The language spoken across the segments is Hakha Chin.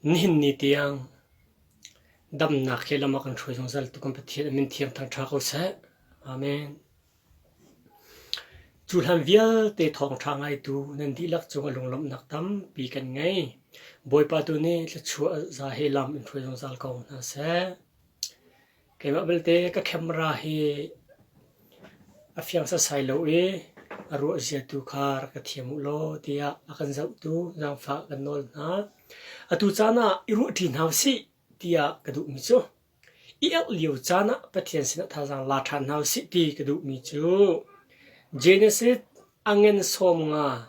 Nihin ni tiang damnak he lam a kan hruai zungzal tu kan Pathian a min thiang thangṭha ko seh. Amen. Cu hlan vialte thawngṭha ngaitu nan dihlak cung a lunglawmhnak tampi kan ngei. Bawipa tu nih thluachuah za he lam in hruai zungzal ko hna seh. Keimah belte ka camera hi a fiang sasai lo i a ruah zia tu kha rak ka thiam u law tiah a kan zohtu zaangfah kan nawl hna. Atu caan ah i ruahṭi hna usih tiah ka duhmi cu i elh lio caan ah Pathian sinah thazaang la ṭhan hna usih ti ka duhmi cu Genesis a ngen 50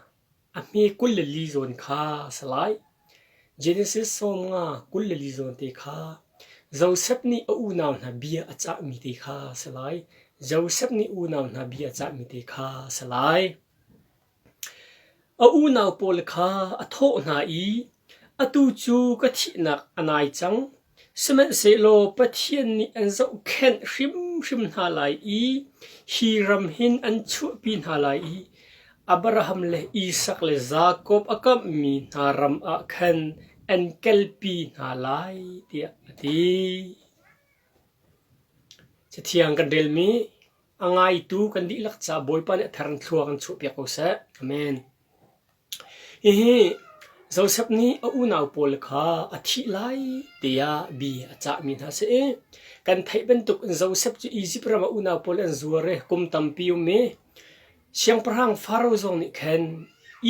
A hme 24 zawn kha a si lai. Genesis 50 24 zawn te kha Josef nih a unau hna bia a cahmi te kha a si lai. Josef nih unau hna bia a cahmi te kha a si lai. A unau pawl kha a thawh hna i, Atu cu ka thihnak a nai cang. Sihmanhsehlaw Pathian nih an zohkhenh hrimhrim hna lai i hi ram hin an chuahpi hna lai i Abraham le Isak le Jakob a kamhmi hna ram ah khan an kalpi hna lai, tiah a ti. Cathiang kan relmi a ngaitu kan dihlak caah Bawipa nih a thar in thlua kan chuahpiak ko seh. Amen. Hihi Josef nih a unau pawl kha a thih lai tiah bia a cahmi hna a si i kan theih bantuk in Josef cu Izipt ram ah unau pawl an zuar i kum tampi um i siangpahrang Faro zong nih khan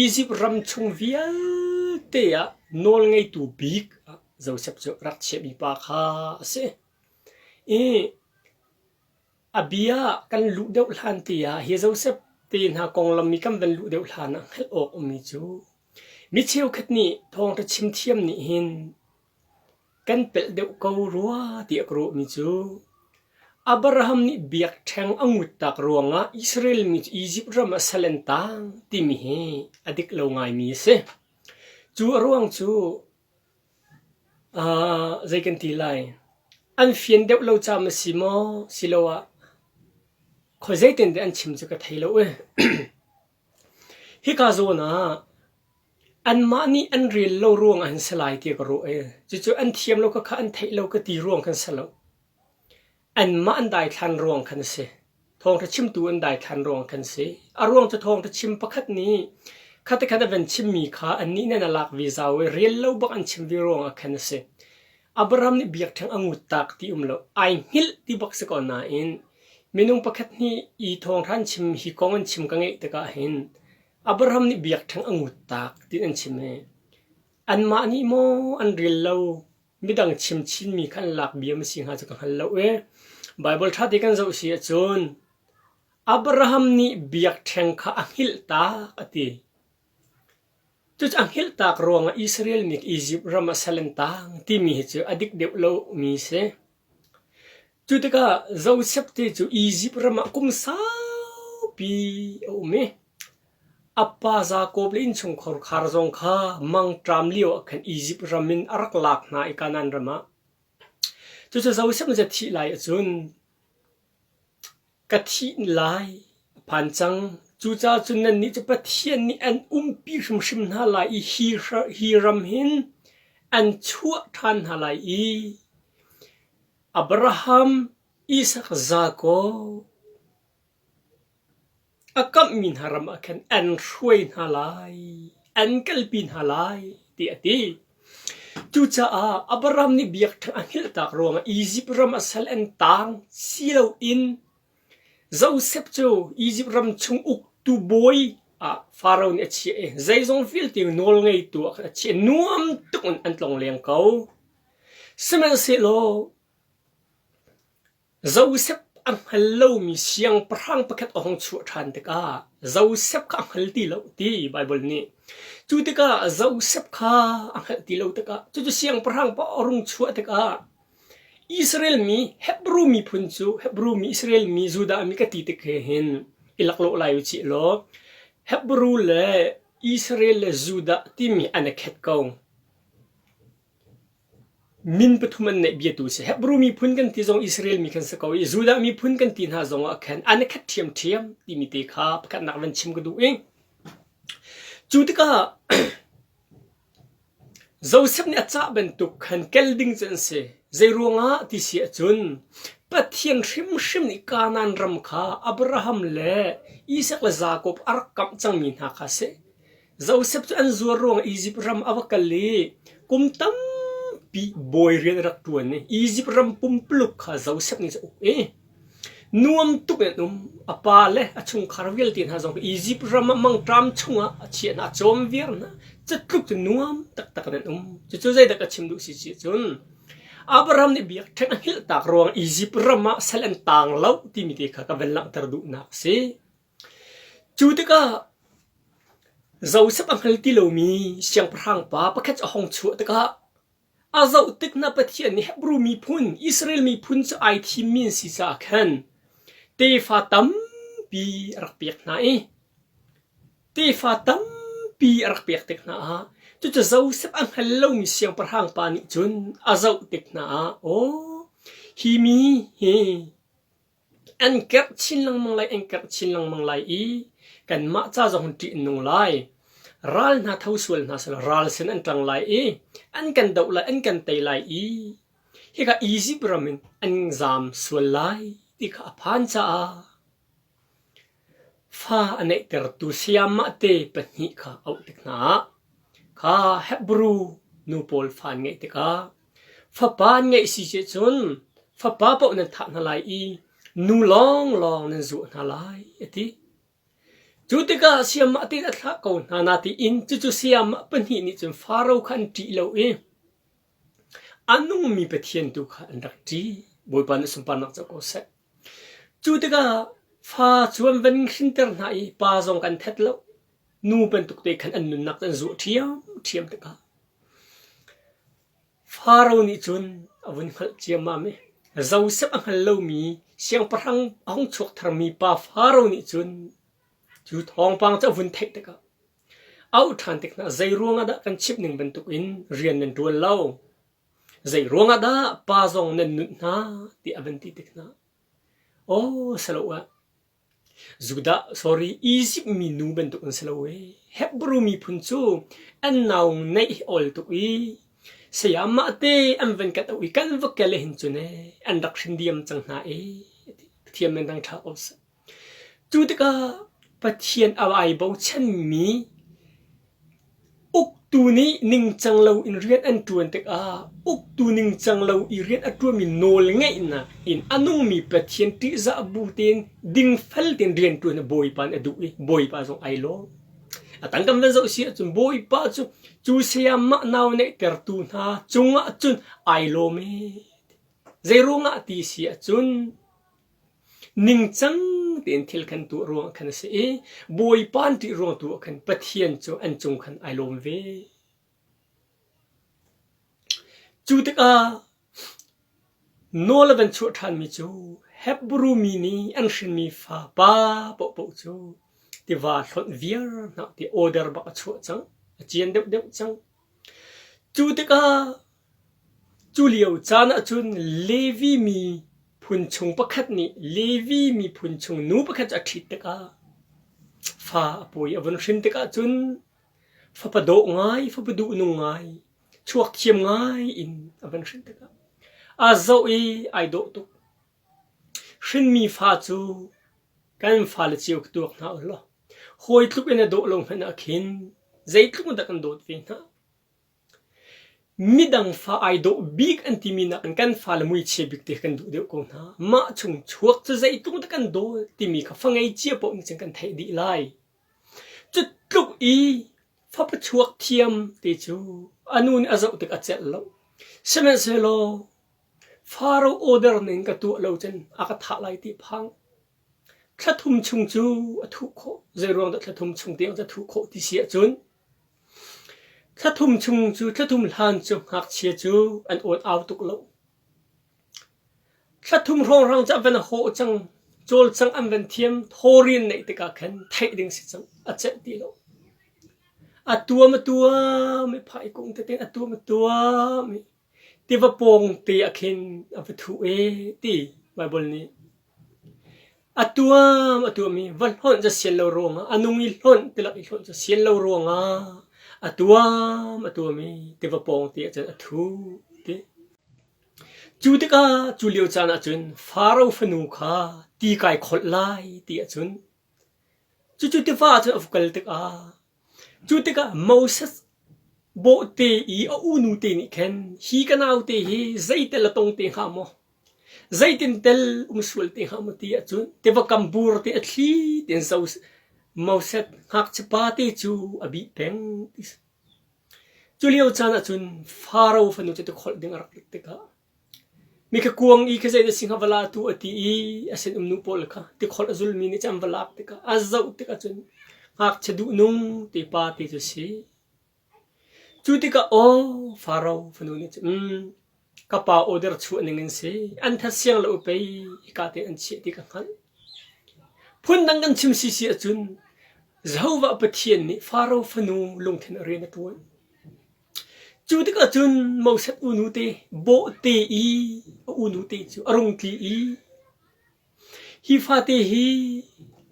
Izipt ram chung vialte ah nawlngeitu bik ah Josef cu rak chiahmi pa kha a si. I A bia kan luh deuh hlan te ah hi Josef te hna konglam i kan van luh deuh hlan ah hngalh awk ummi cu mi cheukhat nih thawngṭha chim thiam nih hin kan pelh deuh ko rua tiah ka ruahmi cu Abraham nih biakṭheng a nguttak ruangah Israel mi cu Izipt ram ah sal an taang timi hi a dik lo ngaimi a si. Cu a ruang cu Zei kan ti lai? An fian deuh lo caah maw si maw, siloah khuazei zeitin dah an chim cu ka thei lo i. Hika zawn ah anmah nih an rel lo ruangah hin si lai tiah ka ruah i cucu an thiam lo khakha an theih lo ka ti ruang khan si lo. Anmah an daithlan ruang khan a si. Thawngṭha chimtu an daithlan ruang khan a si. A ruang cu thawngṭha chim pakhat nih khatikhat a van chimmi kha annih nih an lak ve zau i rel lo bak an chim ve ruangah khan a si. Abraham nih biakṭheng a ngut tak ti um lo. Ai hngilh ti bak si ko nain minung pakhat nih i thawngṭha an chim hi kong an chim ka ngeih tikah hin Abraham nih biakṭheng a ngut tak tiin an chim i anmah nih maw an rel lo midang chim chinmi kha an lak bia ma si hnga cu ka hngal lo i Baibal ṭha te kan zoh si ahcun Abraham nih biakṭheng kha a hngilh tak a ti. Cucu a hngilh tak ruangah Israel mi Izipt ram ah sal an tang timi hi cu a dik deuh lomi si. Cu tikah Josef te cu Izipt ram ah kum saupi a um i A pa Jakob le innchungkhar khar zong kha mangṭam lioah khan Izipt ram in a rak lak hna i Kanaan ram ah. Cucu Josef nih a thih lai ahcun ka thih lai a phan cang. Cucaah cun nannih cu Pathian nih an umpi hrimhrim hna lai i hi, hi ram hin an chuah ṭhan hna lai i Abraham, Isak, Jakob, A kamhmi hna ram ah khan an hruai hna lai, an kalpi hna lai, tiah a ti. Cucaah Abraham nih biakṭheng a hngilhtak ruangah Izipt ram ah sal an taang si loin Josef cu Izipt ram chung uktu bawi ah Faro nih a chiah i zeizong vialte nawlngeitu ah khan a chiah. Nuam tuk in an tlongleng ko. Sihmanhsehlaw Josef a hngal lomi siangpahrang pakhat a hung chuah ṭhan tikah Josef kha a hngal ti lo ti Baibal nih. Cu tikah Josef kha a hngalh ti lo tikah cucu siangpahrang pa a rung chuah tikah Israel mi Hebru miphun cu Hebru mi Israel mi Judah mi ka ti tik he hin i laklawh lai u cih law Hebru le Israel le Judah timi an i khet ko. Min pathum an neih biatu a si. Hebru miphun kan ti zong Israel mi kan si ko i Judah miphun kan ti hna zongah khan an i khat ṭhiamṭhiam timi te kha pakhatnak van chim ka duh i cu tikah. Josef nih a cah bantuk khan kel ding cu an si. Zeiruangah ti si ahcun Pathian hrimhrim nih Kanaan ram kha Abraham le Isak le Jakob a rak kamh cangmi hna kha a si. Josef cu an zuar ruangah Izipt ram a va kal i kum tampi bawi rian a rak ṭuan i Izipt ram pumpuluk kha Josef nih a uk i Nuam tuk in an um. A pa le a chungkhar vialte hna zong Izipt ram ah mangṭam chungah a chiah hna, a cawm viar hna. Cu tluk cu nuam taktak in an um. Cucu zeidah ka chim duh si si cun Abraham nih biakṭheng a hngilhtak ruang Izipt ram ah sal an taang lo timi te kha ka van langhter duhnak a si. Cu tikah Josef a hngal ti lomi siangpahrang pa pakhat cu a hung chuah tikah A zoh tik hna Pathian nih Hebru miphun, Israel miphun cu ai thimmi an si caah khan tefa tampi a rak pek hna i tefa tampi a rak pek tik hna ah cucu Josef a hngal lomi siangpahrang pa nih cun a zoh tik hna ah aw hi mi hi An kerh chin lengmang lai, an kerh chin lengmang lai i kanmah ca zong hin ṭih an nung lai. Ral hna tho sual hna seh law ral sin an ṭang lai i an kan doh lai, an kan tei lai i hika Izipt ram in an zaam sual lai ti kha a phan caah fa a neihtertu sayamah te pahnih kha auh tik hna ah kha Hebru nu pawl fa an ngeih tikah Fapa an ngeih si cun fapa paoh nan thah hna lai i nu lawnglawng nan zuah hna lai, a ti. Cu tikah sayamah tein a thlah ko hna natein cucu sayamah pahnih nih cun Faro kha an ṭih lo i a nungmi Pathian tu kha an rak ṭih. Bawipa nih sunparnak co ko seh. Cu tikah fa cu an van hrinter hna i pa zong kan that lo. Nu bantuk te khan an nunnak an zuah ṭhiamṭhiam tikah Faro nih cun a vun hngalh ciammam i Josef a hngal lomi siangpahrang a hung chuak tharmi pa Faro nih cun cu thawngpang cu a vun theih tikah auh ṭhan tik hna zei ruangah dah kan chimh ning bantukin rian nan ṭuan lo? Zei ruangah dah pa zong nan nunh hna? tiah a van ti tik hna. Aw, si lo ah Judah sorry Izipt mi nu bantuk an si lo ee. Hebrew miphun cu an nau neih hi awl tuk i sayamah te an van kan auh i kan va kel hin cun ee an rak hrin diam cang hna ee. Pathian men dang ṭha ko seh. Cu tikah Pathian a ai bochanmi Uktu nih ningcang loin rian an ṭuan tikah uktu ningcang lo i rian a ṭuanmi nawlngeihnak in a nungmi Pathian ṭihzah bu tein dingfel tein rianṭuan hi Bawipa nih a duh i Bawipa zong ai lawm. A tang kan van zoh si ahcun Bawipa cu cu sayamah nau neihtertu hna cungah cun ai lawm ee. Zeiruangah ti si ahcun Ningcang tein thil khan tuah ruangah khan a si i Bawipa an ṭih ruang tu ah khan Pathian cu an cung khan ai lawm ve. Cu tikah nawl a van chuah ṭhanmi cu Hebru mi nih an hrinmi fa pa paohpaoh cu tiva hlonh viar hna ti order bak a chuah cang, a cian deuhdeuh cang. Cu tikah Cu lio caan ahcun Levi miphun chung pakhat nih Levi miphun chung nu pakhat cu a ṭhit tikah fa a pawi a vun hrin tikah cun fapa dawh ngai, fapa duhnung ngai, chuak thiam ngai in a van hrin tikah aa zoh i ai dawh tuk. Hrinmi fa cu kan fale cio ka tuak hna u law hawi tluk in a dawh lo hmanh ah khin zeitluk in dah kan dawt ve hna. Midang fa ai dawh bik an timi nakin kan fale muichia bik te kan duh deuh ko hna. Mah chung chuak cu zeitluk dah kan daw timi kha fa ngei cia paoh nih cun kan theih dih lai. Cu tluk i fapa chuak thiam te cu a nu nih a zoh tik a celh lo. Sihmanhsehlaw Faro order ning ka tuah lo cun a ka thah lai ti phang. Thla thum chung cu a thuh khawh. Zeiruang dah thla thum chung tiang cu a thuh khawh ti si ahcun Thla thum chung cu thla thum hlan cu ngakchia cu an awn au tuk lo. Thla thum hrawnghrang cu an van hawh cang, cawlcang an van thiam, thawrian neih tikah khan theih ding si cang, a celh ti lo. A tuam a tuam i phai kung tete a tuam a tuam i tiva pawng te ah khin a va thuh e ti Baibal nih. A tuam a tuam i va hlonh cu sian lo ruangah a nung i hlonh tilak i hlonh cu sian lo ruangah. A tuam a tuam i tiva pawng te ah cun a thu ti. Cu tikah cu lio caan ah cun Faro fanu kha ti kai kholh lai ti ahcun cucu tiva ah cun a va kal tikah cu tikah Moses bawhte i a unu te nih khan hi ka naute hi zeitel a tong te hnga maw? Zeitin tel um sual te hnga maw ti ahcun tiva kam bur te a thli tein Moses ngakchia pa te cu a bih peng ti si. Cu lio caan ahcun Faro fanu cu tikholh ding a rak rat tikah mi kha kuang i kha zei na si hnga va la tu a ti i a sinum nu pawl kha tikholh a zulmi nih cun an va lak tikah a zoh tikah cun ngakchia duhnung te pa te cu a si. Cu tikah aw Faro fanu nih cun um ka pa order chuah ning in si an that siang lo pei hika te an chiah ti ka hngalh. Phundang kan chim sisi ahcun Jehovah Pathian nih Faro fanu lungthin a rian a ṭuan. Cu tikah cun Moses unu te bawhte i a unu te cu a rung tli i hi fate hi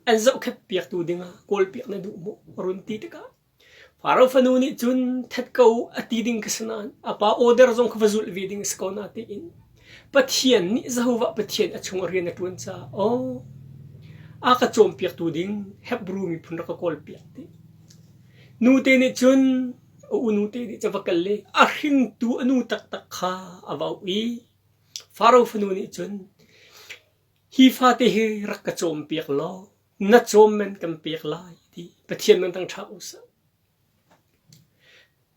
an zohkhenh piaktu dingah kawlpiak na duh maw? a run ti tikah Faro fanu nih cun that ko a ti ding ka si nain a pa order zong kha va zulh ve ding a si ko na tiin Pathian nih Jehovah Pathian a chung a rian a ṭuan caah aw a ka cawnpiaktu ding Hebrew miphun rak ka kawlpiak ti. Nute nih cun a unute nih cun va kal i a hringtu a nu taktak kha a va auh i Faro fanu nih cun hi fate hi rak ka cawmpiak law na cawm man kan pek lai ti Pathian man tang ṭha u sah.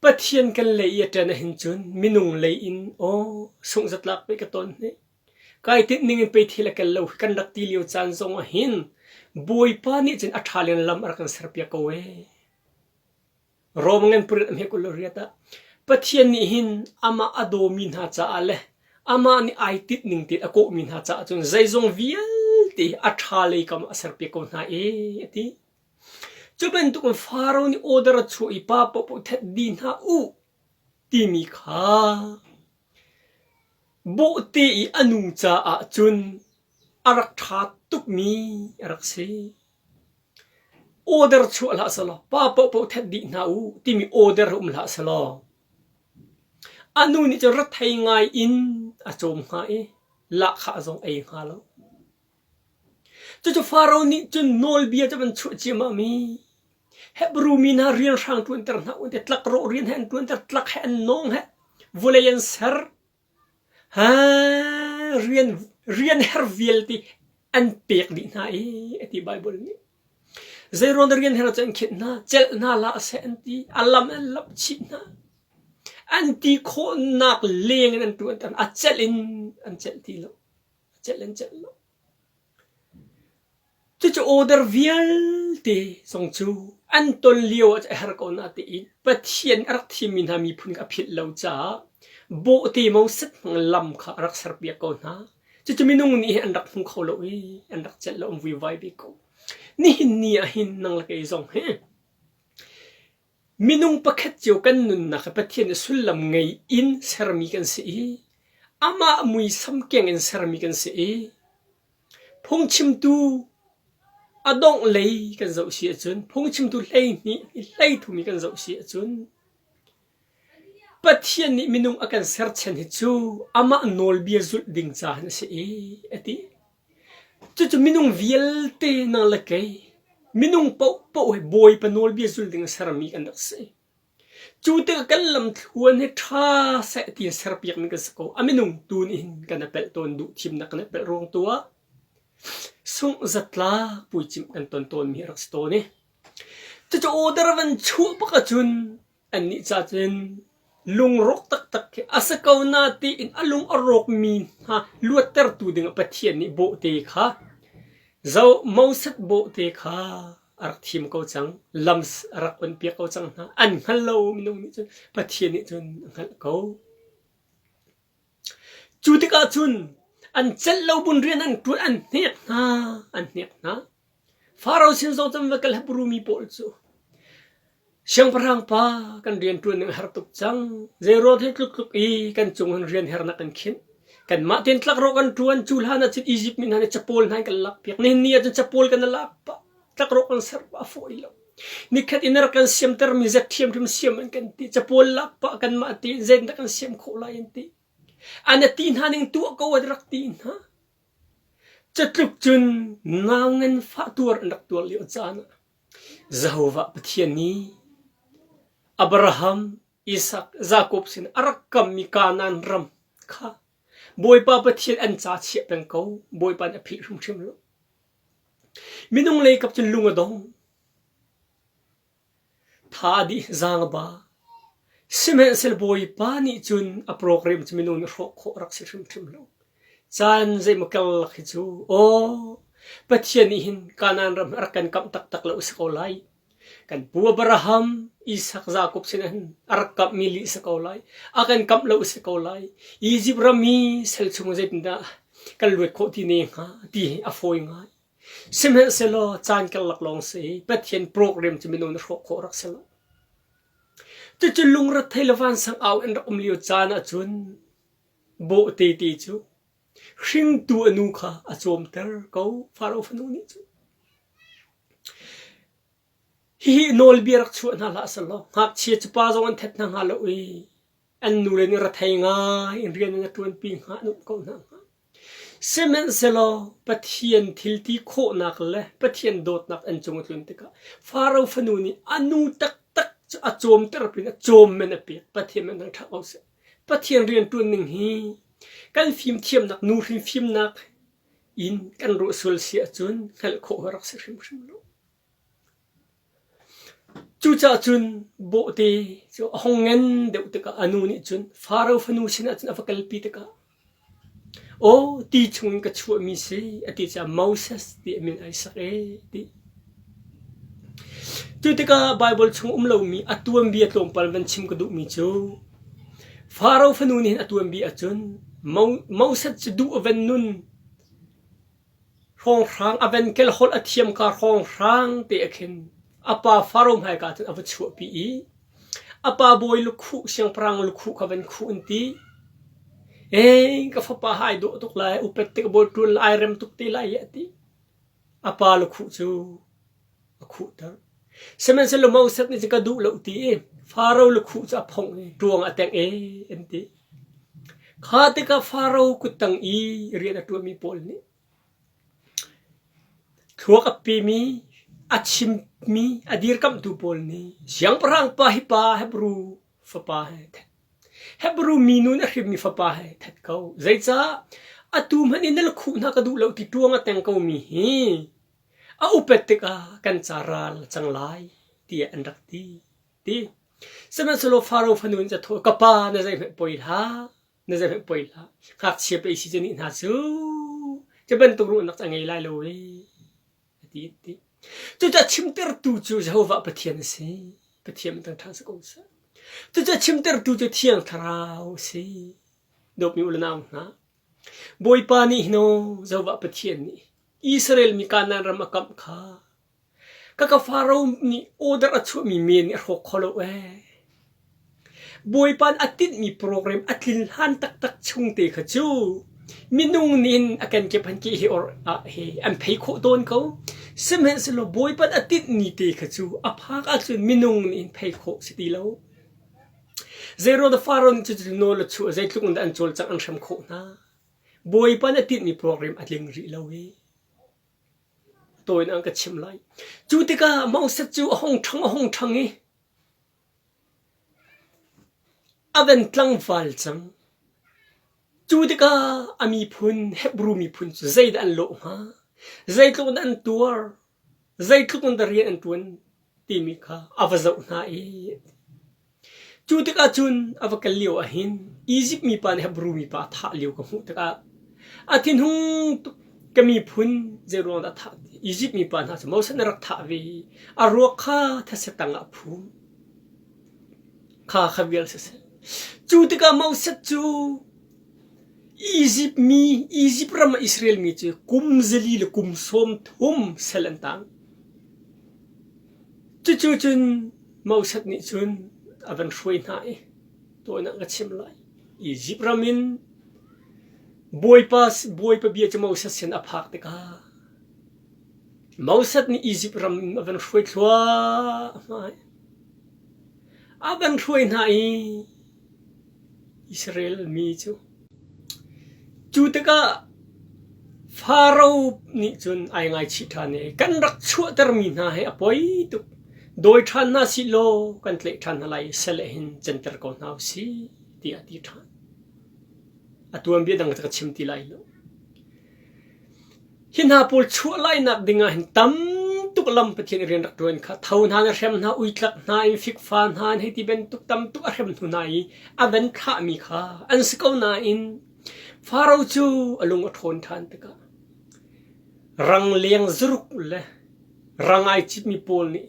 Pathian kan lei i a ṭan ahhin cun minung lei in aw sungh zatlak pei ka ton hni. Kai tinh ning in pei thil a kel lo hi kan rak ti lio caan zong ah hin Bawipa nih cun a ṭha len lam a rak kan serpiak ko ee. Rom ngan pariat a hme kul le riat ah Pathian nih hin amah a dawmi hna caah le amah nih ai tinh ning tein a kawhmi hna caah cun zeizong vialte hi a ṭha lei kam ah a serpiak ko hna ee a ti. Cu bantukin Faro nih order a chuah i pa paohpaoh that dih hna u timi kha bawhte i a nu caah cun a rak ṭha tukmi a rak si. Order chuah hlah selaw pa paohpaoh that dih hna u timi order um hlah selaw a nu nih cun rethei ngai in a cawm hnga i lahkhah zong ei hnga lo. Cucu Faro nih cun nawlbia cu van chuah ciammam i Hebru mi hna rianhrang ṭuanter hna u ti tlakrawh rian he an ṭuanter tlak he an nawng he vawlei an ser Ha rian rian her vialte an pek dih hna i a ti Baibal nih. Zeiruang dah rian her cu an khinh hna, celh hna hlah seh an ti, a lam an lamh chih hna. An ti khawhnak leng in an ṭuan a celh in an celh ti lo. A celh in celh lo. Cucu order vialte zong cu an ton lio ah a herh ko na tiin Pathian a rak thimmi hna miphun kha a philh lo caah bawhte Moses hmang lam kha a rak serpiak ko hna. Cucu minung nih hin an rak hmu kho lo i an rak celh lo an vuivai ve ko. Nihin ni ah hin nang le kei zong hi Minung pakhat cio kan nunnak hi Pathian nih sullam ngei in sermi kan si i amah muisam keng in sermi kan si i phungchimtu a dongh lei kan zoh si ahcun phungchimtu 12 13 i kan zoh si ahcun Pathian nih minung a kan serchan hi cu amah nawlbia zulh ding caah a si i a ti. Cucu minung vialte nang le kei, minung paohpaoh hi Bawipa nawlbia zul ding a sermi kan rak si. Cu tikah kan lamthluan hi ṭha seh tiin serpiakmi kan si ko. A minung tu nih hin kan i pelh tawn duh thimnak kan i pelh ruang tu ah sungh zatlak puicimh kan ton tawnmi a rak si tawn i cucu order van chuah bak ahcun Annih ca cun lungrawk taktak khi a si ko na tiin a lung a rawkmi hna luattertu dingah Pathian nih bawhte kha zo Moses bawhte kha a rak thim ko cang lam a rak onpiak ko cang hna an hngal lo minung nih cun Pathian nih cun a hngalh ko. Cu tikah cun an celh lo bun rian an ṭuan an hnek hna an hnek hna. Faro sin zong cun va kal Hebru mi pawl cu Siangpahrang pa kan rianṭuan ning a har tuk cang. Zeiruang hi tluktluk i kan cung hin rian hernak kan khinh. Kanmah tein tlakrawh kan ṭuan cu hlan ah cun Izipt mi hna nih capawl hna in kan lakpiak. Nihin ni ah cun capawl kan i lak pah, tlakrawh kan ser pah a fawi lo. Nikhat in a rak kan siamtermi zet ṭhiamṭhiam siam an kan ti. Capawl lak pah kanmah tiin zeitindah kan siam khawh lai an ti. An a ti hna ning tuah ko an rak ti hna. Catluk cun nau nganfah tuar an rak tuar lio caan ah Jehovah Pathian nih Abraham, Isak, Jakob sin a rak kammi Kanaan ram kha Bawipa Pathian an ca chiah peng ko. Bawipa nih a philh hrimhrim lo. Minung lei kap cun lung a dong. Tha a dih, zaang a ba. Sihmanhsehlaw Bawipa nih cun a program cu minung nih hrawh khawh a rak si hrimhrim lo. Caan zeimaw karlak hi cu, aw, Pathian nih hin Kanaan ram hi a rak kan kamh taktak lo a si ko lai. Kan pu Abraham, Isak, Jakob sinah hin a rak kamhmi lih a si ko lai. A kan kamh lo a si ko lai. Izipt ram i sal chung zeitindah kan luat khawh ti ne hnga ti hi a fawi ngai. Sihmanhsehlaw caan karlak lawng si i Pathian program cu minung nih hrawh khawh rak si lo. Cucu lungrethei le vansang au in rak um lio caan ahcun bawhte te cu hringtu a nu kha a cawmter ko Faro fanu nih cun. Hihi nawlbia rak chuah hna hlah selaw ngakchia cu pa zong an that hna hnga lo i an nule nih rethei ngai in rian an ṭuanpi hnga an um ko hna hnga. Sihmanhsehlaw Pathian thil ti khawhnak le Pathian dawtnak an cung a tlun tikah Faro fanu nih a nu taktak cu a cawmter pin a cawm men a pek. Pathian men thangṭhat ko seh. Pathian rianṭuan ning hi kan fimthiamnak nuhrin fimnak in kan ruah sual si ahcun hngalh khawh a rak si hrimhrim lo. Cucaah cun bawhte cu a hung ngan deuh tikah a nu nih cun Faro fanu sinah cun a va kalpi tikah, Aw, ti chungin ka chuahmi si, a ti caah Moses ti a min ai sak ee, ti. Cu tikah Baibal chung um lomi a tuanbia tlawmpal van chim ka duhmi cu Faro fanu nih hin a tuanbia ahcun Moses cu duh a van nun Hrawnghrang a venkel holh a thiam ka hrawnghrang te ah khin a pa Faro hmaika cun a va chuahpi i a pa bawi lukhuh siangpahrang lukhuh kha van khuh an ti. Ee ka fapa ha ai dawh tuk lai upat tik bawi ṭuan lai ai rem tuk te lai a ti. A pa lukhuh cu a khuhter. Sihmanhsehlaw Moses nih cun ka duh lo ti i Faro lukhuh cu a phongh i ṭuang a tengh ee an ti. Kha tikah Faro kuttang i rian a ṭuanmi pawl nih thluak a pemi, a chimmi, a dirkamhtu pawl nih siangpahrang pa hi pa Hebru fapa he that. Hebru minu nih a hrimmi fapa he that ko. Zeicah atu hmanh in na lukhuh hna ka duh lo ti ṭuang a teng komi hi a upat tikah kan ca ral a cang lai tiah an rak ti. Ti. Sihmanhsehlaw Faro fanu in cathawh ka pa na zeihmanh poi hlah na zeihmanh poi hlah ngakchia pei si cu nih hna cu cu bantuk ruahnak cu a ngei lai lo ee a ti ti. Cucaah chimtertu cu Jehovah Pathian a si. Pathian min thangṭhat si ko seh. Cucaah chimtertu cu Thiang Thlarau a si. Dawtmi u le nau hna, Bawipa nih hin aw Jehovah Pathian nih Israel mi Kanaan ram a kamh kha ka ka Faro nih order a chuahmi men nih a hrawk kho lo ee. Bawipa nih a tinhmi program a tlin hlan taktak chung te kha cu minung nih hin a kenkip han ke hi or ah hi an phei khawh tawn ko. Sihmanhsehlaw Bawipa nih a tinhmi te kha cu a phak ahcun minung nih hin phei khawh si ti lo. Zeiruang dah Faro nih cucu nawl a chuah zeitluk in dah an cawlcangh an hrem khawh hna. Bawipa nih a tinhmi program a tling rih lo i tawi in an ka chimh lai. Cu tikah Moses cu a hung ṭhang a hung ṭhang i a van tlangval cang. Cu tikah a miphun Hebru miphun cu zeidah an lawh hnga? Zeitluk in dah an tuar? Zeitluk in dah rian an ṭuan timi kha a va zoh hna i Cu tikah cun a va kal lio ah hin Izipt mipa nih Hebru mipa a thah lio ka hmuh tikah a thinhung tuk ka miphun zeiruang dah a thah ti Izipt mipa hna cu Moses nih a rak thah ve i a ruak kha thetse tangah a phum kha kha vial siseh cu tikah Moses cu Izipt mi Izipt ram ah Israel mi cu kum zali le kum 30 sal an tang Cucu cun Moses nih cun a van hruai hna i tuan ah ka chim lai. Izipt ram in Bawipa, Bawipa bia cu Moses sin a phak tikah. Moses nih Izipt ram in a van hruai thluahmah i a van hruai hna i Israel mi cu cu tikah Faro nih cun ai ngaichih ṭhan i kan rak chuahtermi hna hi a poi tuk. Dawi ṭhan hna sih law kan tlaih ṭhan hna lai i sal ah hin canter ko hna u sih tiah a ti ṭhan. A tuanbia dang ka chim ti lai lo. Hi hna pawl chuah lainak dingah hin tam tuk lam Pathian i rian rak ṭuan kha tho hna na hrem hna, uitlak hna in fikfa hna in hei ti bantuk tam tuk a hrem hnu hna i a van thlahmi kha an si ko nain Faro cu a lung a ṭhawn ṭhan tikah rangleng zuruk le rang ai citmi pawl nih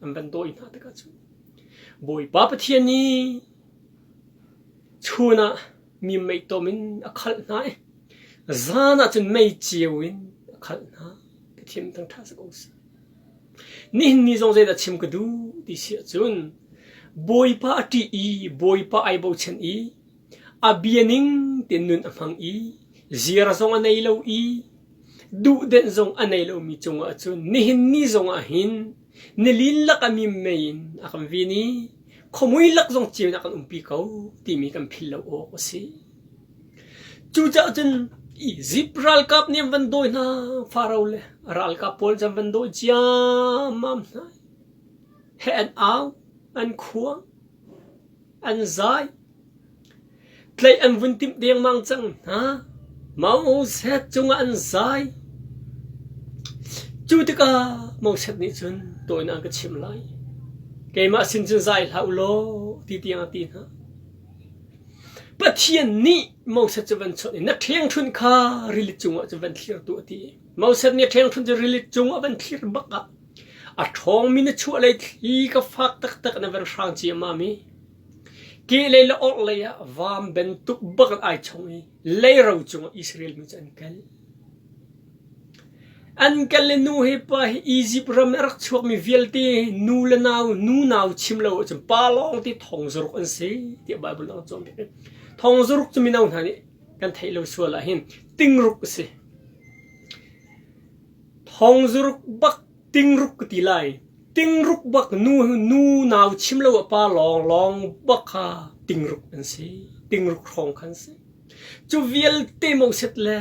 an van dawi hna tikah cun Bawipa Pathian nih chun ah mi meitom in a khalh hna i zan ah cun mei ceu in a khalh hna. Pathian thangṭhat si ko seh. Nihin ni zong zeidah chim ka duh ti si ahcun Bawipa a ṭih i Bawipa ai bochan i a bia ning tein nun a hmang i ziar zong a nei lo i duhdenh zong a nei lomi cungah cun nihin ni zongah hin nilin lak a mim mei in a kan vin i khuamui lak zong ceu in a kan umpi ko timi kan philh lo awk a si. Cucaah cun Izipt ralkap nih an van dawi hna, Faro le a ralkap pawl cu an van dawi ciammam hna. He an au, an khuang, an zai. Tlaih an vun timh dengmang cang hna. Moses cungah an zai. Cu tikah Moses nih cun tawinak an ka chimh lai. Keimah sin cun zai hlah u law ti tiang a ti hna. Pathian nih Moses cu van chawnh i na ṭhengṭhunh kha rili cungah cun van thlir tuah a ti. Moses nih a ṭhengṭhunh cu rili cungah van thlir bak ah a ṭhawngmi na chuahlei thli ka fak taktak in a van hrang ciammam i Kehlei le orhlei ah vaam bantuk bak in ai chong i leiro cungah Israel mi cu an kal. An kal i nu he pa hi Izipt ram i a rak chuakmi vialte nu le nau, nu nau chim lo ahcun pa lawng ti thong zaruk an si tiah Baibal ah a cawnpiak. Thong zaruk cu mino hna nih kan theih lo sual ah hin tingruk a si. Thong zaruk bak tingruk ka ti lai. Tingruk bak nu nu nau chim lo a pa lawng lawng bak kha tingruk an si. Tingruk hrawng khan si. Cu vialte Moses le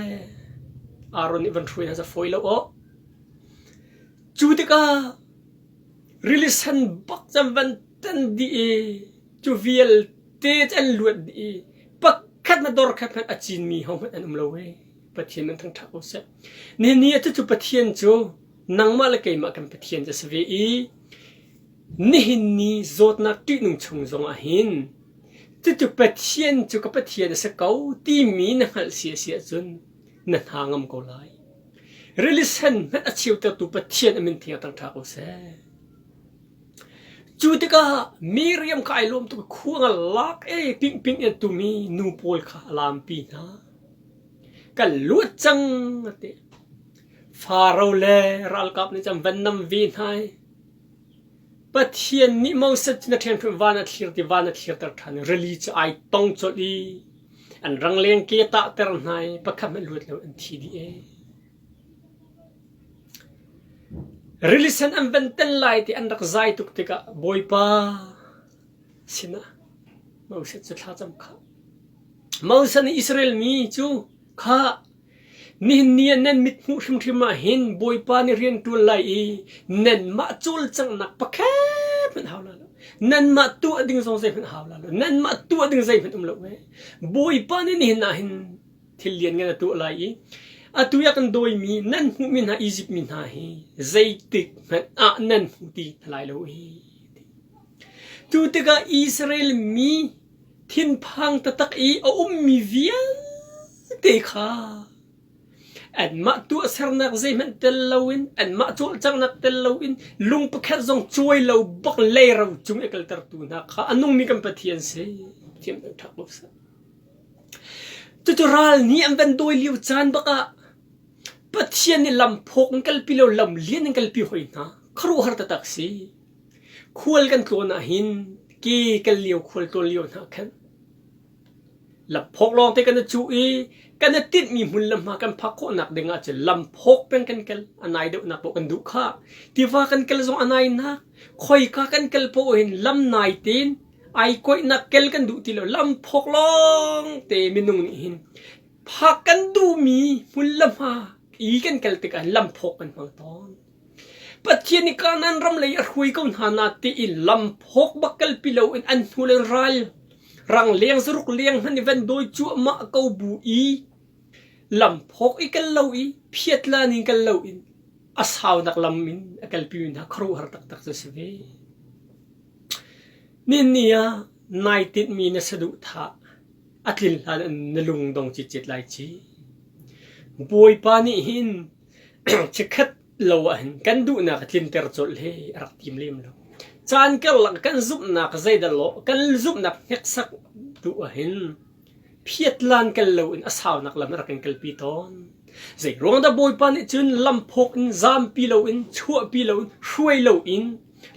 Aaron nih van hruai hna cu fawi lo aw. Cu tikah rili sen bak cun van tan dih i cu vialte cu an luat dih i pakhat na dor khat hmanh a cinmi hohmanh an um lo e. Pathian nan thangṭhat ko seh. Nihin ni ah cucu Pathian cu nangmah le keimah kan Pathian cu a si ve i nihin ni zawtnak ṭihnung chung zongah hin cucu Pathian cu ka Pathian a si ko timi na hngalh si a si ahcun na hna ngam ko lai. Rili sen hmanh a cheutertu Pathian a min thiang thangṭha ko seh. Cu tikah Miriam kha ai lawm tuk i khuang a lak i pingping in a tum i nu pawl kha a lampi hna. Kan luat cang a ti. Faro le ralkap nih cun van nam ve hna i Pathian nih Moses cu na ṭhiangṭhunh van a thlir ti van a thlirter ṭhan i rili cu ai tong colh i an rangleng ke tahter hna i pakhat hmanh luat lo an thi dih ee. Rili sen an van tel lai ti an rak zai tuk tikah Bawipa sinah Moses cu thlacam kha. Moses nih Israel mi cu kha nihin ni ah nan mit hmuh hrimhrim ah hin Bawipa nih rian ṭuan lai i nanmah cawlcanghnak pakhat hmanh hau lai lo. Nanmah tuah ding zong zeihmanh hau lai lo. Nanmah tuah ding zeihmanh um lo ee. Bawipa nih nihin ah hin thil lianngan a tuah lai i atu i a kan dawimi nan hmuhmi hna Izipt mi hna hi zeitik hmanh ah nan hmu ti hna lai lo i. Cu tikah Israel mi thinphang taktak i a ummi vialte kha anmah tuahsernak zeihmanh tel loin anmah cawlcanghnak tel loin lung pakhat zong cuai lo bak leiro cung i kaltertu hna kha a nungmi kan Pathian si. Thiam ṭhak ko seh. Cucu ral nih an van dawi lio caan bak ah Pathian nih lam phawk in kalpi lo lam lian in kalpi hoi hna. Khuaruahhar taktak si. Khual kan tlawn ahhin ke kal lio khual tlawn lio hna khan. Lamphawk lawngte kan i cuh i kan i tinhmi hmun le hma kan phak khawhnak ding ahcun lamphawk peng kan kal a nai deuhnak paoh kan duh khah. Tiva kan kal zong a nainak, khoika kan kal paoh hin lam nai tein ai koihnak kel kan duh ti lo. Lamphawk lawngte minung nih hin phak kan duhmi hmun le hma i kan kal tikah lamphawk kan hmang tawn. Pathian nih Kanaan ram lei a hruai ko hna na tiin lamphawk bak kalpi loin an hnu le ral rangleng zaruk leng hmanh i van dawi cuahmah ko bu i lamphawk i kal lo i phiatlan in kal loin a saunak lam in a kalpi mi hna khuaruahhar taktak cu a si ve. Nihin ni ah nai tinhmi na saduhthah a tlin hlan in na lung dong citcet lai ci. Bawipa nih hin chikkhat lo ahhin kan duhnak a tlinter colh hi a rak tim lem lo. Caan karlak kan zumhnak zeidah lawh kan zumhnak hneksak duh ahhin phiatlan kal loin a saunak lam a rak kan kalpi tawn. Zeiruang dah Bawipa nih cun lamphawk in zampi loin chuahpi loin hruai loin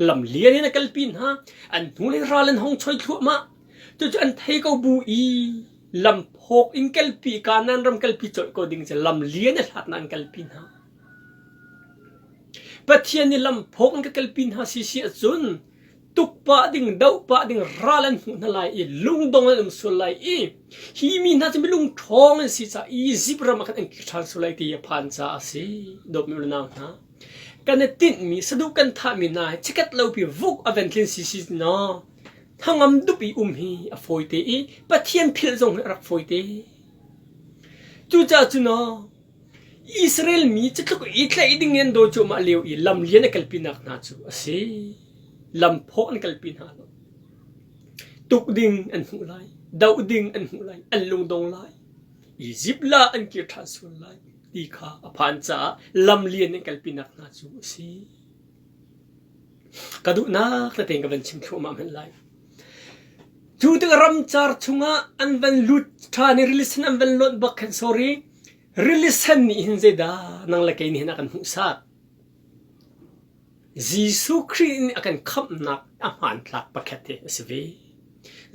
lam lian in a kalpi hna an hnulei ral an hong choi thluahmah cucu an thei ko bu i lamphawk in kalpi Kanaan ram kalpi colh ko ding cu lam lian a hlatnak an kalpi hna. Pathian nih lamphawk in ka kalpi hna si si ahcun tuk pah ding doh pah ding ral an hmuh hna lai i lungdong an um sual lai i hi mi hna cu milung ṭhawng an si caah Izipt ram ah khan an kir ṭhan sual lai ti a phan caah a si. Dawtmi u le nau hna, kan i tinhmi saduh kan thahmi hna hi chikkhat lopi vuk a van tlin si si naw hnangam dup i um hi a fawite i Pathian philh zong hi a rak fawite. Cucaah cun aw Israel mi cu tluk i tlaih ding in an dawi cuahmah lio i lam lian a kalpinak hna cu a si. Lam phawh an kalpi hna lo. Tuk ding an hmuh lai, doh ding an hmuh lai, an lungdong lai. Izipt la an kir ṭhan sual lai ti kha a phan caah lam lian an kalpinak hna cu a si. Ka duhnak tete ka van chim thluahmah hmanh lai. Cu tik ramcar chungah an van lut ṭhan i rili sen an van lonh bak khan sorry rili sen nih hin zeidah nang le kei nih hin a kan hmuhsak. Jesuh Khrih nih a kan khamhnak a hmanthlak pakhat hi a si ve.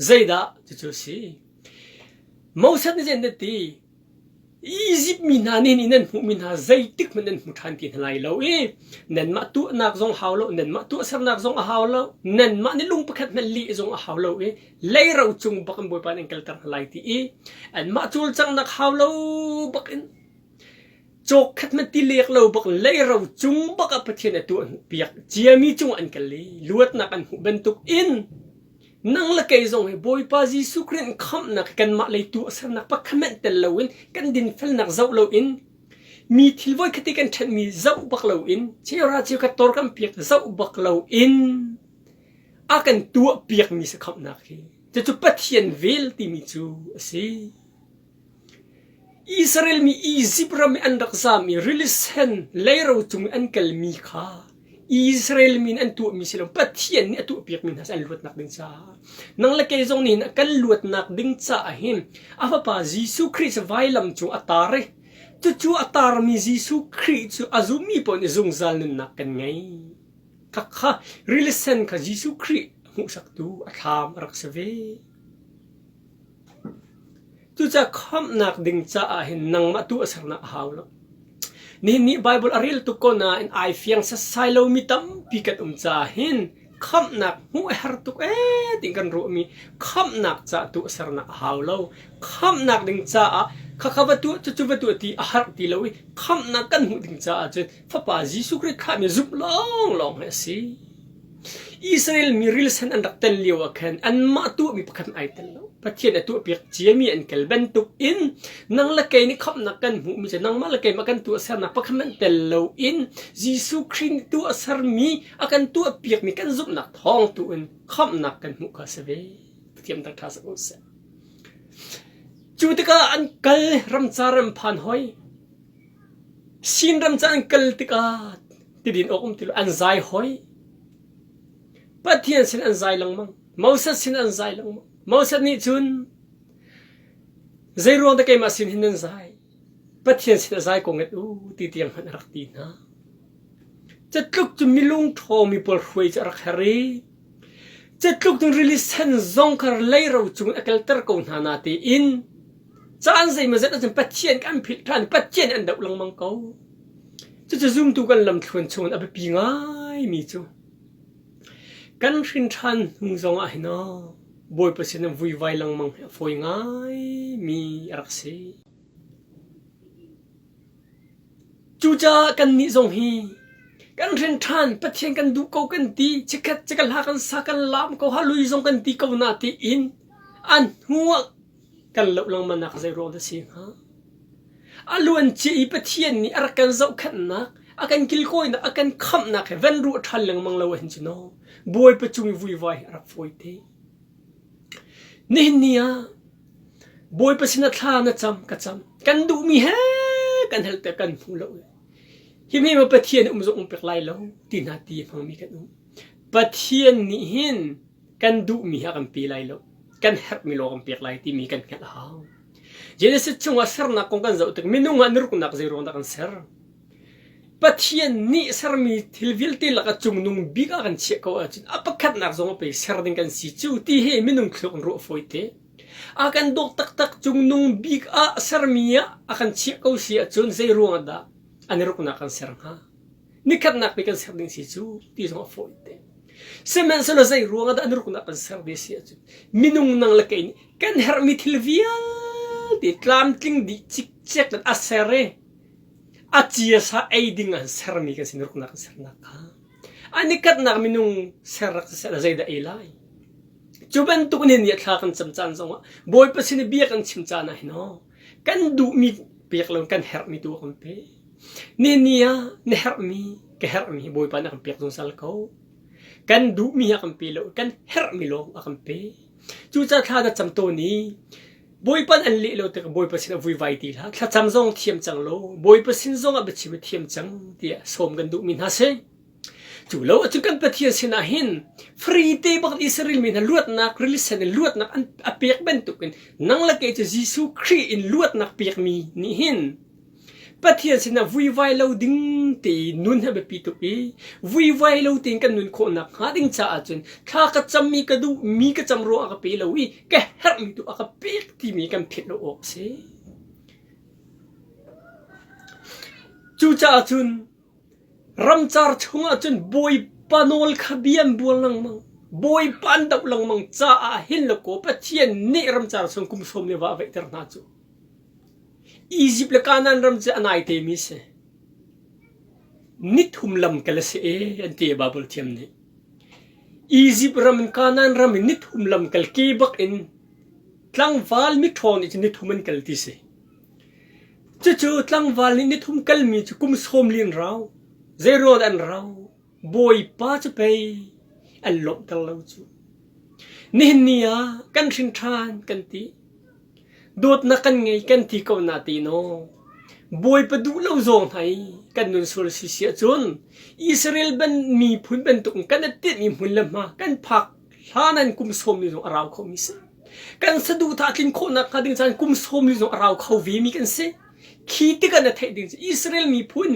Zeidah cucu a si? Moses nih zeitin a ti? Izipt mi hna nih nan hmuhmi hna zeitik hmanh nan hmu ṭhan ti hna lai lo i nanmah tuahnak zong hau lo, nanmah tuahsernak zong a hau lo, nanmah nih lung pakhat hmanh lih zong a hau lo i leiro cung bak in Bawipa nih an kalter hna lai ti i anmah cawlcanghnak hau lo bak in cawk khat hmanh ti lek lo bak in leiro cung bak ah Pathian a tuah piak ciami cung an kal i luatnak an hmuh bantuk in Nang le kei zong hi Bawipa Jesuh Khrih in khamhnak hi kanmah lei tuahsernak pakhat hmanh tel loin kan dinfelnak zoh loin mi thil voikhat i kan ṭhenhmi zoh bak loin cheuhra cheukhat tor kan piak zoh bak loin a kan tuah piakmi si khamhnak hi cucu Pathian vel timi cu a si. Israel mi Izipt ram i an rak zam i rili sen leiro cung i an kalmi kha Israel mi nih an tuahmi si lo Pathian nih a tuahpiakmi hna an luatnak ding caah nang le kei zong nih kan luatnak ding caah hin a fapa Jesuh Khrih cu vailam cung a tar i cucu a tarmi Jesuh Khrih cu a zummi paoh nih zungzal nunnak kan ngei. Khakha rili sen kha Jesuh Khrih hmuhsaktu a thlam a rak si ve. Cucaah khamhnak ding caah hin nangmah tuahsernak a hau lo. Nihin ni Baibal a rel tuk ko nain ai fiang setsai lomi tampi kan um caah hin khamhnak hmuh a har tuk ee tiin kan ruahmi khamhnak caah tuahsernak a hau lo. Khamhnak ding caah khakha va tuah cucu va tuah ti a har ti lo i khamhnak kan hmuh ding caah cun Fapa Jesuh Khrih thlahmi zumh lawnglawng hi a si. Israel mi rilsen an rak tel lio ah khan anmah tuahmi pakhat ai tel lo. Pathian a tuahpiak ciami an kel bantuk in nang le kei nih khamhnak kan hmuhmi cu nangmah le keimah kan tuahsernak pakhat hmanh tel lo in Jesuh Khrih nih tuahsermi a kan tuahpiakmi kan zumhnak thawng tu in khamhnak kan hmuh kha a si ve. Pathian tak ṭha sak u sih. Cu tikah an kal ramcar an phan hoi. Sin ram ca an kal tikah tidin awk um ti lo an zai hoi. Pathian sin an zai lengmang. Moses sin an zai lengmang. Moses nih cun zei ruang dah keimah sin hin nan zai? Pathian sin a zai ko nget u ti tiang hmanh a rak ti hna. Catluk cu milung ṭhawngmi pawl hruai cu a rak her i. Catluk cun rili sen zong kha leiro cung a kalter ko hna na tiin caan zeimawzat ahcun Pathian kan philh ṭhan Pathian an doh lengmang ko. Cucu zumtu kan lamthluan chungin a biapi ngaimi cu kan hrin ṭhan hnu zongah hin Bawipa sin in vuivai lengmang hi a fawi ngaimi a rak si. Cucaah kannih zong hi kan hrin ṭhan, Pathian kan duh ko kan ti, chikkhat cu ka hla kan sa kan laam ko, halui zong kan ti ko na tiin a hnu ah kan loh lengmang nak zei ruang dah si hnga? A luancia i Pathian nih a rak kan zohkhenhnak, a kan kilkawinak, a kan khamhnak he van ruah ṭhan lengmang lo ahhin cu naw Bawipa cung i vuivai hi a rak fawi te. Nihin ni ah Bawipa sinah thla na cam ka cam. Kan duhmi he kan hal te kan hmu lo. Hi hme ma Pathian um zong um pek lai lo ti hna ti hmangmi kan um. Pathian nih hin kan duhmi he a kan pe lai lo. Kan herhmi lawng kan pek lai timi kan hngalh a hau. Genesis chungah sernak kong kan zoh tik minung ah niruknak zei ruang dah kan ser? Pathian nih sermi thil vialte lakah cungnung bik ah kan chiah ko ahcun a pakhatnak zong a pe ser ding kan si cu ti hi minung thluak in ruah fawi te. A kan dawt taktak cungnung bik ah sermi ah a kan chiah ko si ahcun zei ruangah dah an i ruknak kan ser hnga? Nikhatnak pi kan ser ding si cu ti zong a fawi te. Sihmanhsehlaw zei ruangah dah an ruknak kan ser ve si ahcun minung nang le kei nih kan herhmi thil vialte tlamtling dih cikcek in a ser i a ciasa ei ding ah sermi kan si ruknak kan sernak kha a nikhatnak minung ser rak siseh zeidah ei lai cu bantuk nih ni thla kan cam caan zongah Bawipa sin i bia kan chim caan ah hin aw kan duhmi pek lo kan herhmi tu kan pe ni ni ah na herhmi ka herhmi Bawipa nih a kan pek zungzal ko kan duhmi a kan pe lo kan herhmi lawng a kan pe cucaah thla na cam tawn i Bawipa an leh lo tikah Bawipa sin ah vuivai ti hlah. Thlacam zong thiam cang law Bawipa sin zong ah biachim i thiam cang tiah sawm kan duhmi hna si. Cu lo ahcun kan Pathian sinah hin free te bak Israel mi hna luatnak rili sen in luatnak an a pek bantukin nang le kei cu Jesuh Khrih in luatnak pekmi nih hin Pathian sinah vuivai lo ding te nun hi a biapi tuk i vuivai lo tein kan nun khawh nakhnga ding caah cun thla ka cammi ka duhmi ka cam ruangah ka pe lo i ka herhmi tu a ka pek timi kan philh lo awk a si. Cucaah cun ramcar chungah cun Bawipa nawl kha bia an bual lengmang. Bawipa an doh lengmang caah hin le kaw Pathian nih ramcar chung kum sawm le va a veihter hna cu. Izipt le Kanaan ram cu a naitemi a si. Nithum lamkal a si ee an ti Baibal thiam nih. Izipt ram in Kanaan ram in nithum lamkal ke bak in tlangval miṭhawng nih cun nithum an kal ti si. Cucu tlangval nih nithum kalmi cu kum sawm li an rau. Zeiruang dah an rau? Bawipa cu pei an lawmhter lo cu. Nihin ni ah kan hrin ṭhan kan ti. Dawtnak kan ngei kan ti ko na ti naw. Bawipa duh lo zawng hna i kan nun sual si si ahcun Israel ban miphun bantuk in kan i tinhmi hmun le hma kan phak hlan an kum sawm li zong a rau khomi si. Kan saduhthah tlin khawhnak hnga ding caan kum sawm li zong a rau kho vemi kan si. Khi tikah na theih ding cu Israel miphun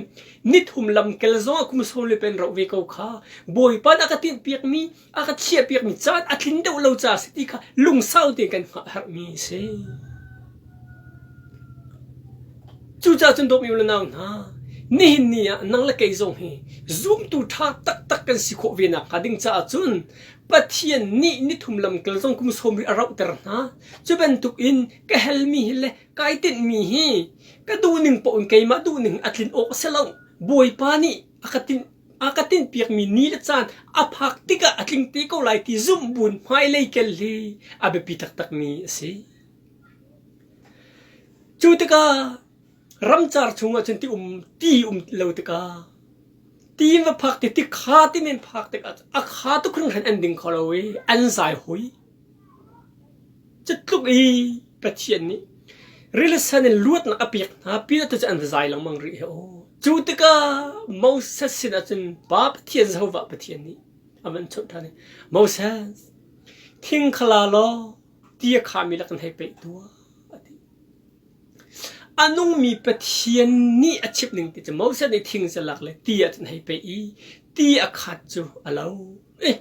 nithum lamkel zong ah kum sawm li pen rauh ve ko kha Bawipa nih a ka tinhpiakmi a ka chiahpiakmi caan a tlin deuh lo caah si ti kha lungsau tein kan hngah herhmi a si. Cucaah cun dawtmi u le nau hna, nihin ni ah nang le kei zong hi zumtu ṭha taktak kan si khawh ve nakhnga ding caah cun Pathian nih nithum lamkal zong kum sawm rih a rauhter hna. Cu bantuk in ka helmi hi le kai tinhmi hi ka duhning paoh in keimah duhning a tlin awk a si lo. Bawipa nih a ka tinh a ka tinhpiakmi ni le caan a phak tikah a tling te ko lai ti zumh buin hmailei kel hi a biapi taktakmi a si. Cu tikah ramcar chungah cun ti um ti um lo tikah ti in va phak ti ti kha ti men phak tikah a kha tuk hringhran an ding kho lo i an zai hoi. Cutluk i Pathian nih rili sen in luatnak a pek hna pin atu cu an va zai lengmang rih hi aw. Cu tikah Moses sinah cun Pa Pathian Jehovah Pathian nih a van chawnh ṭhan i Moses thing kha la law ti a khami lak in hei peih tuah a ti. A nungmi Pathian nih a chimh ning ti cu Moses nih thing cu lak le ti ah cun hei peih i ti a khat cu a lo. Eh,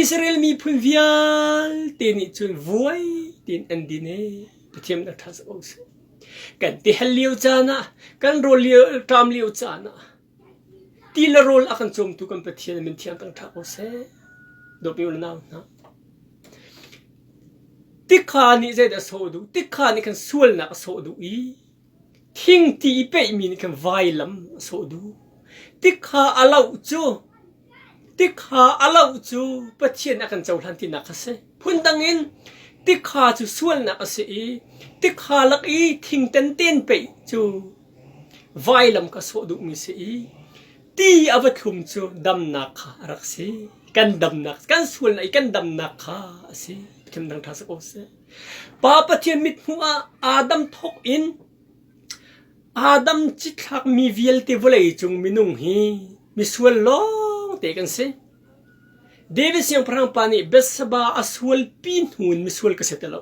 Israel miphun vialte nih cun vuai tiin an din ee. Pathian rak ṭha ko seh. Kan ti hal lio caan ah, kan rawl lio, ṭam lio caan ah, ti le rawl a kan cawmtu kan Pathian min thiang tang ṭha ko seh. Dawtmi u le nau hna. Tikha nih zeidah a sawh duh? Tikha nih khan sualnak a sawh duh i thingti i peihmi nih khan vailam a sawh duh. Tikha a loh cu tikha a loh cu Pathian a kan cohlan tinak kha si. Phundang in tikha cu sualnak a si i tikha lak i thingten ten peih cu vailam kha sawh duhmi si i ti a va thlum cu damnak kha a rak si. Kan damnak, kan sualnak i kan damnak kha a si. Pathian dang ṭha si ko seh. Pa Pathian mithmuh ah Adam thawk in Adam cithlak mi vialte vawlei cung minung hi misual lawngte kan si. David siangpahrang pa nih Bathsheba a sualpi hnu in misual ka si ti lo.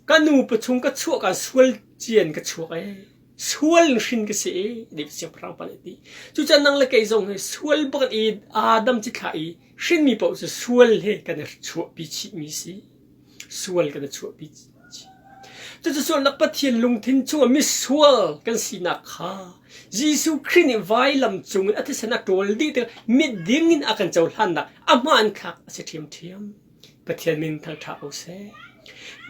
Ka nu pachung ka chuah ka sual cian ka chuak ee. Sual in hrin ka si ee. David siangpahrang pa nih a ti. Cucaah nang le kei zong hi sual bak i Adam cithlah i hrinmi paoh cu sual he kan i chuahpi chihmi si. Sual kan i chuahpi chih. Cucu sualnak Pathian lungthin chungah misual kan sinak kha Jesuh Khrih nih vailam cungin a thisen a ṭawl dih tikah miding in a kan cohlannak a hmanthlak a si ṭhiamṭhiam. Pathian min thangṭha ko seh.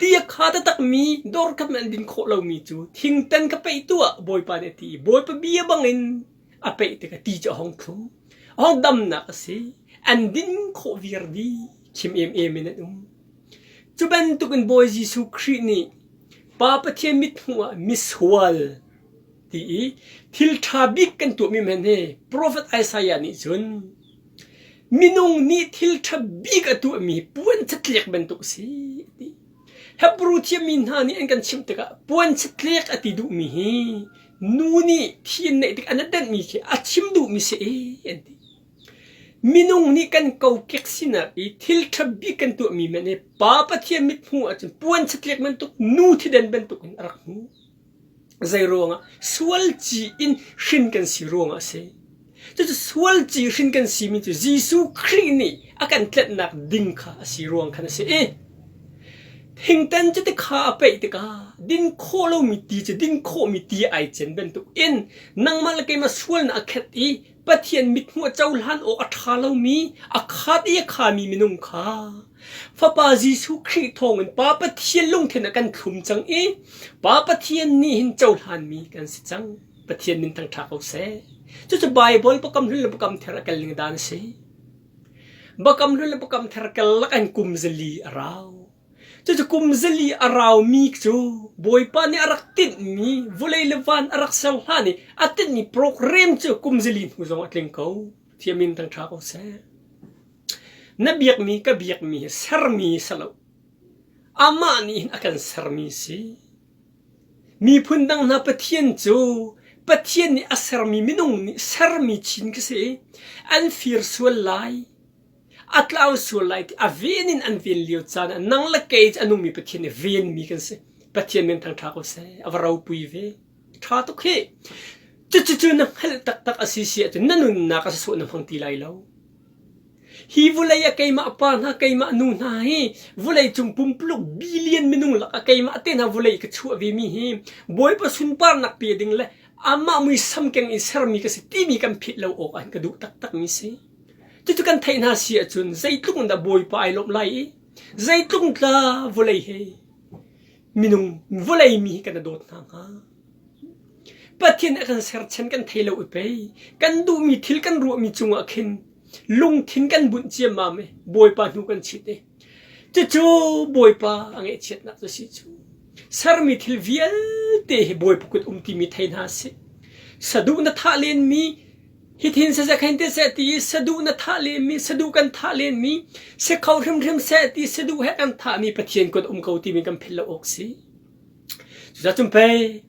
Ti a kha taktakmi dawr khat an din khawh lomi cu thingtan ka peih tuah Bawipa nih a ti i Bawipa bia bangin a peih tikah ti cu a hung thlum. A hung damnak a si. An din khawh viar dih. Khim emem in an um. Cu bantukin Bawi Jesuh Khrih nih Pa Pathian mithmuh ah misual ti i thil ṭha bik kan tuahmi men hi Profet Isaiah nih cun minung nih thil ṭha bik a tuahmi puan chatlek bantuk a si a ti. Hebrew thiammi hna nih an kan chimh tikah puan chatlek a ti duhmi hi nu nih thi an neih tik an a denhmi khi a chim duhmi si e an ti. Minung nih kan kokek sinak i thil ṭha bik kan tuahmi men hi Pa Pathian mithmuh ahcun puan chatlek bantuk nu thiden bantuk in a rak hmuh. Zei ruangah? Sualci in hrin kan si ruangah a si. Cucu sualci hrin kan simi cu Jesuh Khrih nih a kan tlenhnak ding kha a si ruang khan a si i thingtan cu tikha a peih tikah din khawh lomi ti cu din khawhmi ti ai cen bantuk in nangmah le keimah sualnak a khet i Pathian mithmuh a cohlan awk a ṭha lomi a khat i a khami minung kha Fapa Jesuh Khrih thawngin Pa Pathian lungthin a kan thlum cang i Pa Pathian nih hin cohlanmi kan si cang. Pathian min thangṭha ko seh. Cucu Baibal Biakam Hlun le Biakam Thar a kal ning dan a si. Biakam Hlun le Biakam Thar karlak in kum zali a rau. Cucu kum zali a raumi cu Bawipa nih a rak tinhmi vawlei le van a rak ser hlan i a tinhmi program cu kum zali hnu zong a tling ko. Pathian min thangṭha ko seh. Na biakmi ka biakmi hi sermi si lo. Amah nih hin a kan sermi si. Miphun dang hna Pathian cu Pathian nih a sermi minung nih sermi chin ka si i an fir sual lai, a tlau sual lai ti a ven in an ven lio caan ah nang le kei cu a nungmi Pathian nih venmi kan si. Pathian min thangṭha ko seh. A va ropui ve. Ṭha tuk hi. Cucu na hngalh taktak a si si ahcun na nunnak a sawh na hmang ti lai lo. Hi vawlei ah keimah pa hna, keimah nu hna hi vawlei cung pumpuluk billion minung lakah keimah te hna vawlei ka chuah vemi hi Bawipa sunparnak pe ding le amah muisam keng in sermi ka si timi kan philh lo awk ah ka duh taktakmi si. Cucu kan theih hna si ahcun zeitluk in dah Bawipa ai lawmh lai i zeitluk in tla vawlei he minung vawlei mi hi kan i dawt hna hnga. Pathian a kan serchan kan thei lo i pei kan duhmi thil kan ruahmi cungah khin lungthin kan bunh ciammam i Bawipa hnu kan chit i cucu Bawipa a ngaihchiatnak cu si cu sermi thil vialte hi Bawipa kut um timi thei hna sih saduh na thah lenmi hithin siseh khin ti seh ti i saduh na thah lenmi saduh kan thah lenmi si kho hrimhrim seh ti saduh he kan thahmi Pathian kut um ko timi kan philh lo awk si. Cucaah cun pei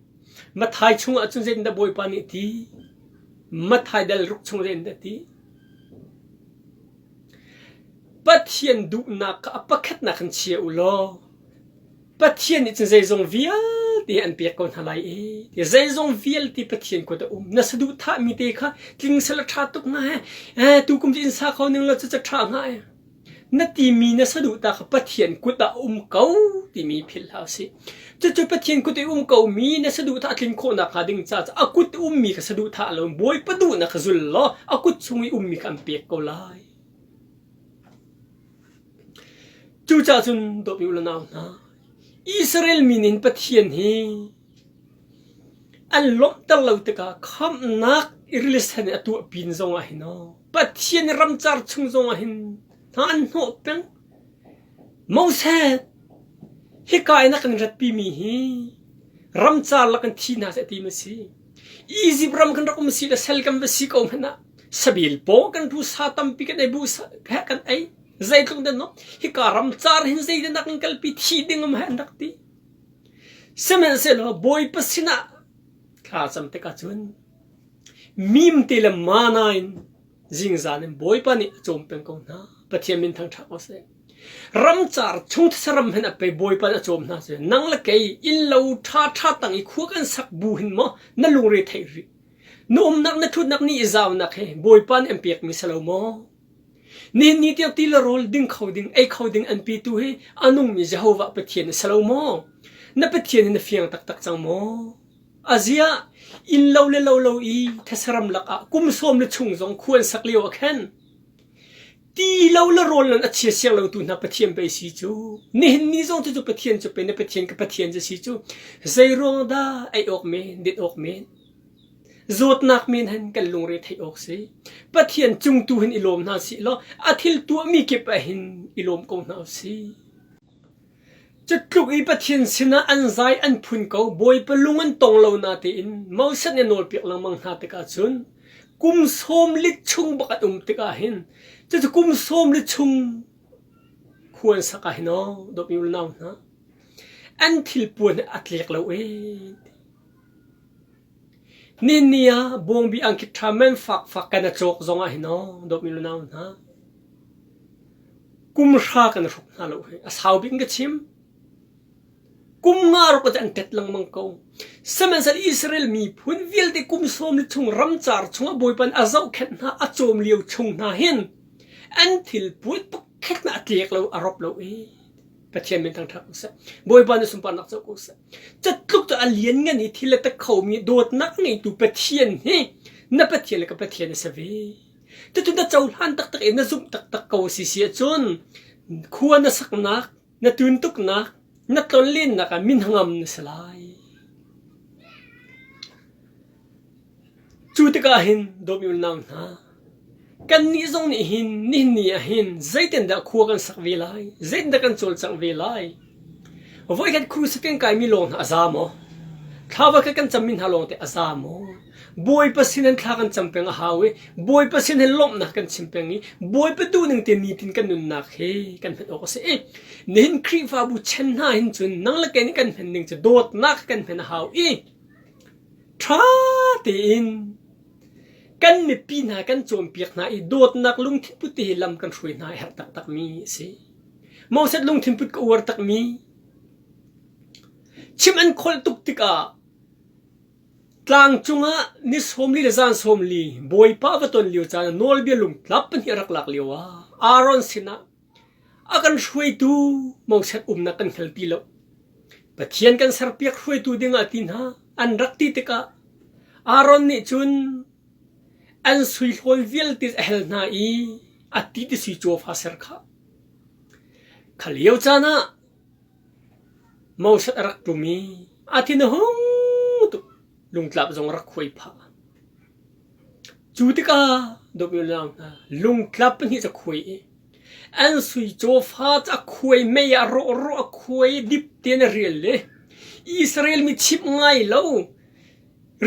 Matthai chungah cun zeitindah Bawipa nih a ti? Matthai dal ruk chung zeitindah a ti? Pathian duhnak kha a pakhatnak in chia u law Pathian nih cun zeizong vialte. vialte an pek ko hna lai i ti zeizong vialte Pathian kut a um. Na saduhthahmi te kha tling seh law ṭha tuk hnga he. Eh, tukum cu inn sa kho ning law cucu ṭha hnga e. Na timi na saduhta kha Pathian kut ah a um ko timi philh hlah usih. Cucu Pathian kut i um komi na saduhthah a tlin khawh nakhnga ding caah a kut i ummi kha saduhthah lo in Bawipa duhnak kha zul law a kut chung i ummi kha an pek ko lai. Cucaah cun dawtmi u le nau hna, Israel mi nih Pathian hi an lawmhter lo tikah khamhnak i rilisan in a tuah pin zongah hin aw Pathian ramcar chung zongah hin hna an hnawh peng. Moses, hika in a kan ratpimi hi ramcar lak in thi hna seh ti ma si. Izipt ram kan rak um si le sal kan va si ko hmanh ah sabil paw kan ru sa tampi kan ei bu he kan ei zeitluk den no hika ramcar hin zeidan dak in kalpi thi ding um he an rak ti. Sihmanhsehlaw Bawipa sinah thla cam tikah cun mimte le mana in zingzan in Bawipa nih a cawm peng ko hna. Pathian min thangṭhat ko seh. Ramcar chung saram hen a pe Bawipa nih a cawm hna cu nang le kei innlo ṭha ṭha tang i khua kan sak bu hin maw na lungre theih rih. Na umnak na ṭhutnak ni i zaunak he Bawipa nih an pekmi si lo maw? Nihin ni tiang ti le rawl ding kho ding, ei kho ding an petu hi a nungmi Jehovah Pathian a si lo maw? Na Pathian hi na fiang taktak cang maw? Aziah, innlo le lo lo i thasaram lakah kum sawm le chung zong khua an sak lio ah khan ti lo le rawl nan a chia siang lo tu hna Pathian pei si cu. Nihin ni zong cu cu Pathian cu pei na Pathian ka Pathian cu si cu. Zei ruang dah ei awk men, din awk men? Zawtnak men hin kan lungre theih awk si. Pathian cung tu hin i lawm hna sih law a thil tuahmi kip ah hin i lawm ko hna usih. Cutluk i Pathian sinah an zai an phun ko, Bawipa lung an tong lo natein Moses nih a nawlpiak lengmang hna tikah cun kum sawm li chung bak an um tikah hin cucu kum sawm li chung khua an sak ah hin aw dawtmi u le nau hna an thilpuan hi a tlek lo ee. Nihin ni ah bawngbi angki ṭha men fakfak kan a cawk zong ah hin aw dawtmi u le nau hna kum hra kan hruk hna lo hi a sau bik in ka chim. Kum nga ruk an ṭet lengmang ko. Sihmanhsehlaw Israel miphun vialte kum sawm li chung ramcar chungah Bawipa nih a zohkhenh hna, a cawm lio chung hna hin an thil puai pakhat hmanh a tlek lo, a rop lo i Pathian min thangṭhat ko seh. Bawipa nih sunparnak co ko seh. Catluk cu a lianngan i thil a tak khomi dawtnak ngeitu Pathian hi na Pathian le ka Pathian a si ve. Cucu na cohlan taktak i na zumh taktak ko si si ahcun khua na saknak, na tuntuknak, na tlonlennak ah minhangam na si lai. Cu tikah hin dawtmi unau hna, kannih zong nih hin nihin ni ah hin zeitindah khua kan sak ve lai, zeitindah kan cawlcangh ve lai? Voikhat crusade kan kaimi lawng hna a za maw? Thla voikhat kan cammi hna lawng teh a za maw? Bawipa sin in thla kan cam peng a hau i Bawipa sin hin lawmhnak kan chim peng i Bawipa duhning te nitin kan nunnak hi kan hman awk a si i nihin Khrihfabu chen hna hin cun nang le kei nih kan hman ning cu dawtnak kan hman a hau i Ṭha tein kan mipi hna kan cawnpiak hna i dawtnak lungthin put te hi lam kan hruai hna a herh taktakmi a si. Moses lungthin put ka uar takmi chim an kholh tuk tikah tlang cungah ni sawmli le zan sawmli Bawipa va ton lio caan ah nawlbia lungtlap pahnih a rak lak lio ah Aaron sinah A kan hruaitu Moses umnak kan hngal ti lo. Pathian kan serpiak hruaitu dingah ti hna an rak ti tikah Aaron nih cun an sui hlawn vialte a hel hna i a ti ti sui cawfa ser kha. Kha lio caan ah Moses a rak ṭum i a thin a hung tuk. Lungtlap zong a rak khuai phah. Cu tikah dawtmi unau hna lungtlap pahnih cu a khuai i an sui cawfa cu a khuai mei ah rawhrawh a khuai i dip tein a rial i Israel mi chimh ngai lo